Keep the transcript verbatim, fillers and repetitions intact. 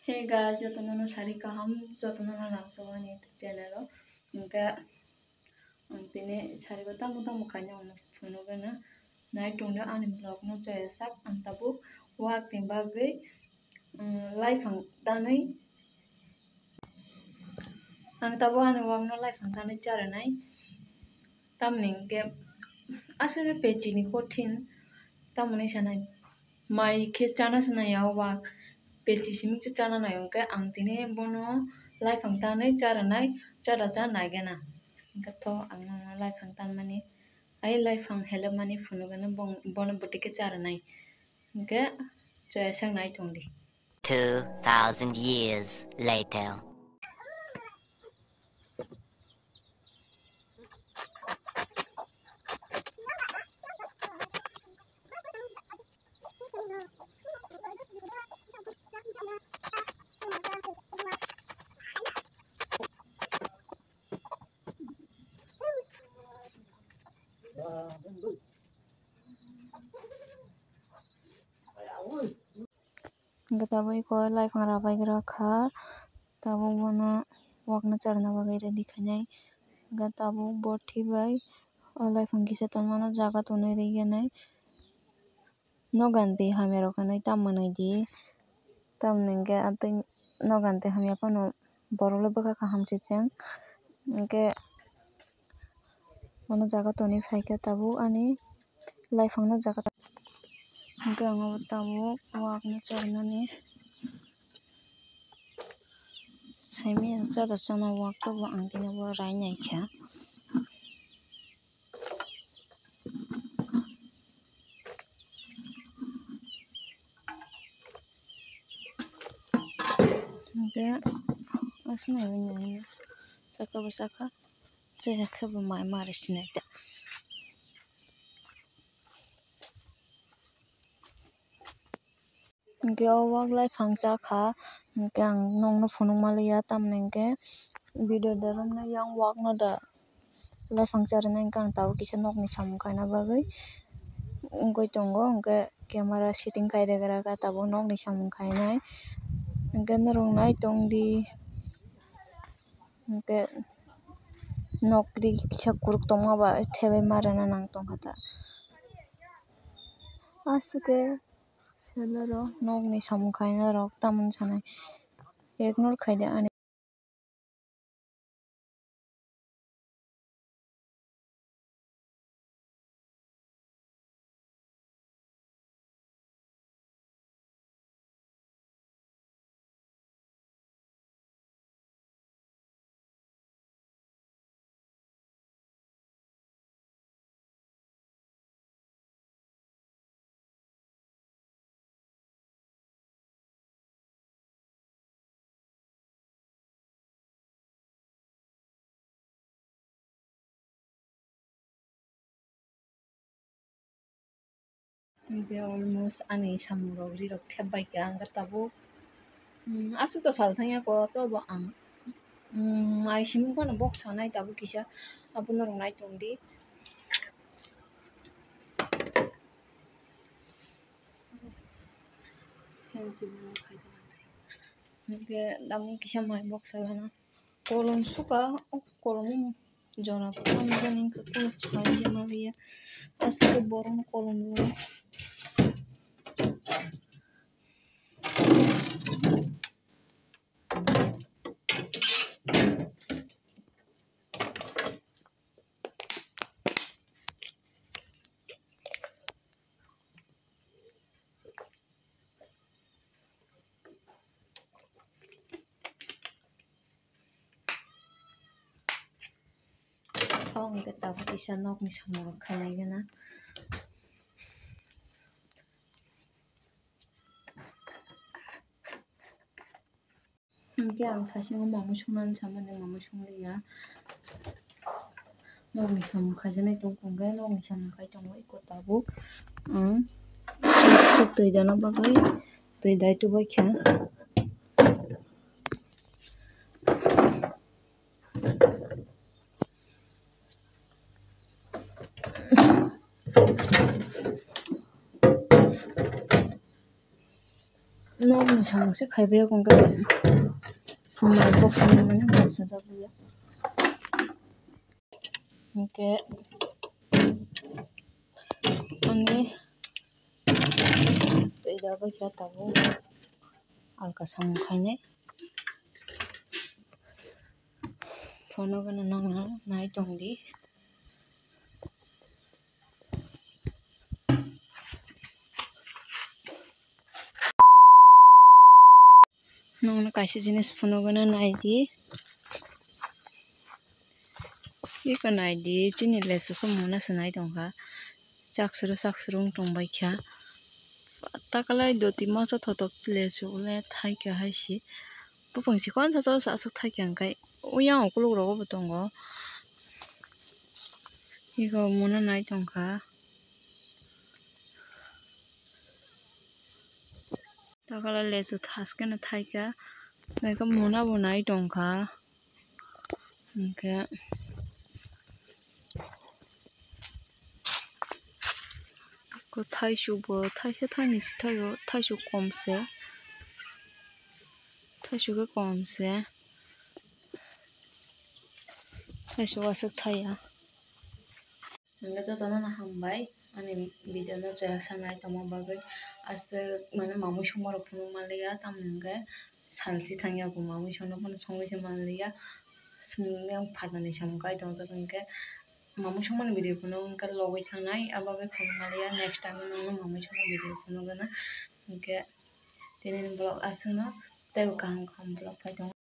Hey guys, jotono no sari kaham, jotono no lamsao ani YouTube channel o. Hwnkhe ang tini sari bo tamo tamo kainwi ang phunukgwino. Nai tongdi ani vlog no joya sak, ang tabuk wak ni bagwi, um, laiphang tanwi, ang tabuk ani wak no laiphang tanwi cha rwnai. Tamni hwnkhe aswk pechi ni kothin, tamoni sanai mai khe chana se nai ya o wak, pechi simi se chana nai, hwnkhe ang tini bono laiphang tanwi cha rwnai, cha da cha nai gana. Hwnkhe to ang nono laiphang tanmani, ai laiphang helep mani phunukgwino bong-, bono bwtwi khe cha rwnai. Hwnkhe chaya sak nai tongdi. Two thousand years later. Hwnkhe tabuk eko laiphang rabai gra kha, tabuk bono wakna charwna bagwi ready khainai. Hwnkhe tabuk bothi bai o laiphang kisa tonmano jaga tonwi rwgwinai. Nogan twi hamya rok hinwi tam mwnwi di, tamni hwnkhe atwi nogan twi hamya phano borok le bwkha kaham se cheng. Hwnkhe bono jaga tonwi phaikhe tabuk ani laiphang no jaga, hwnkhe ang abo tabuk wak no charwnani saimanya cha da chana wak to bo ang tini bo rai naikha. Hwnkhe aswk naiwi naiwi chakha bo chakha, chaya khe bo mai ma rw sinai ta. Hwnkhe o wak laiphang cha kha, hwnkhe ang nokno phunuk manliya, tamni hwnkhe video da romna yang wak no da laiphang cha rwnai, hwnkhe ang tabuk kisa nokni samung khaina bagwi wngwi tongo, hwnkhe camera setting khai rwgra kha tabuk nokni samung khainai, hwnkhe norok nai tongdi, hwnkhe nok ri kisa kwrwk tongma ba thebai ma rwna nang tongkha ta. Aswk khe selero nokni samung khainai rok tamoni sanai ignore khaidi ani. Hwnkhe almost ani samung rok ri rok thep bai kha, hwnkhe tabuk, um, aswk to sal thangya ko, tobo ang, um, mai simi phano bok sanai tabuk kisa, abono rwnai tongdi. Hwnkhe tabuk kisa mai bok salana. Kolom suka, o kolom jora bo tamo jani wngkha, kunu chai se manliya. Aswk borokno kolom rwo. Thok hwnkhe tabuk kisa nokni samung rok khainai gana. Hwnkhe ang thasingo mamui sungnani samani mamui sungliya. Nokni samung khaijaknai tongkha hwnkhe nokni samung khai tongo eko tabuk. Ang twi dana bagwi twi dai tubaikha. Nokni Samung se khaibai ya kung khe. Samung box ni mane box ni jagwi ya. Hingke ani tei da bai khe tabuk alka samung khainai. Phone o gana nangna nai tongdi. Nongno kaisa jinis phunuguna naidi. Iko naidi, chini lesu khe mona se nai tongkha. Chaksuru chaksuru wng tongbaikha. Takalai doti masa thotok lesu le thaikha haisi. Bupang chikon sacha sacha aswk thaikha hwnkhe. Uyang ukuluk rogo bo tongo. Iko mona nai tongkha. Takala lesu thaskeno thaikha, hwnkhe mona bo nai tongkha, hwnkhe thaisuk bo thaisa thainwi se thaio, thaisuk kom se, thaisuk khe kom se, thaisuk aswk thaiya. Hingke jotono no hambai ani video no chaya sa nai tongma bagwi. Aswk mane mamui songma rok phunuk manliya, tamoni hingke salchi thangya bo mamui songno phano songwi se manliya. Songya phatani samung kai tongjak hingke mamui songmani video phunuk hingke logwi thangnai, abagwi phunuk manliya. Next time no mamui songma video phunuk gana hingke tini ni vlog aswkno teibo kaham kaham vlog pai tongo.